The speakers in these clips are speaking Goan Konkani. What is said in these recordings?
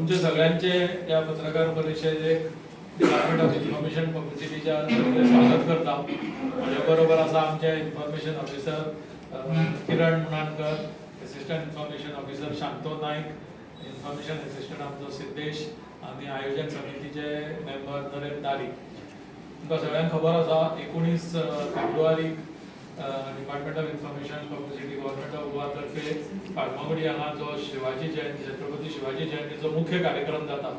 तुमचे सगळ्यांचे या पत्रकार परिशदेक डिपार्टमेंट ऑफ इन्फॉर्मेशन पब्लिसिटीच्या तर्फे स्वागत करता. म्हज्या बरोबर आसा आमचे information officer Kiran Munankar, assistant information officer Shanto Naik, information assistant आमचो सिद्धेश आनी आयोजन समितीचे मेंबर नरेंद्र दारी. तुमकां सगळ्यांक खबर आसा, 19 फेब्रुवारीक Department of Information Publicity, Government of Goa तर्फे फार्मागुडी हांगा जो शिवाजी जयंती, छत्रपती शिवाजी जयंतीचो मुख्य कार्यक्रम जाता.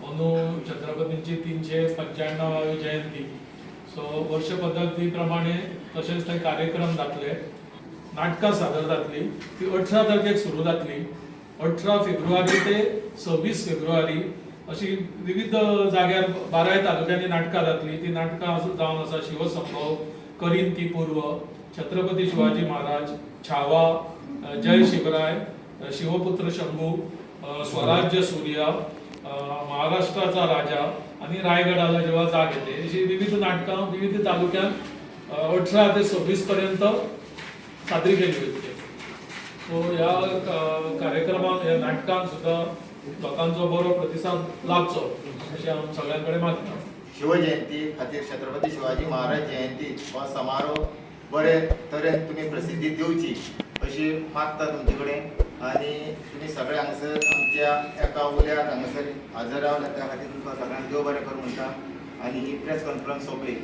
अंदू छत्रपतींची 395वी जयंती, सो वर्ष पद्दती प्रमाणे तशेंच थंय कार्यक्रम जातले, नाटकां सादर जातली. ती 18 तारखेक सुरू जातली. 18 फेब्रुवारी ते 26 फेब्रुवारी अशी विविध जाग्यार बाराय तालुक्यांनी नाटकां जातली. ती नाटकां जावन आसा शिवसंभव, करीन ती पूर्व, छत्रपती शिवाजी महाराज, छावा, जय शिवराय, शिवपुत्र शंभू, स्वराज्य सूर्या, महाराष्ट्राचा राजा आणि रायगडाला जेव्हा जाग येते, अशी विविध नाटकां विविध तालुक्यात 18 ते 26 पर्यंत सादरी केली वयतली. सो ह्या कार्यक्रमाक, ह्या नाटकांक सुद्दां लोकांचो बरो प्रतिसाद लाभचो अशें हांव सगळ्यां कडेन मागता. शिवजयंती खातीर, छत्रपती शिवाजी महाराज जयंती हो समारोह बरे तरेन तुमी प्रसिद्धी दिवची अशी मागता तुमचे कडेन. आनी तुमी सगळे हांगासर आमच्या एका उल्याक हांगासर हजर रावल्या, त्या खातीर तुमकां सगळ्यांक देव बरें करूं म्हणटा आनी ही प्रेस कॉन्फरन्स सोंपली.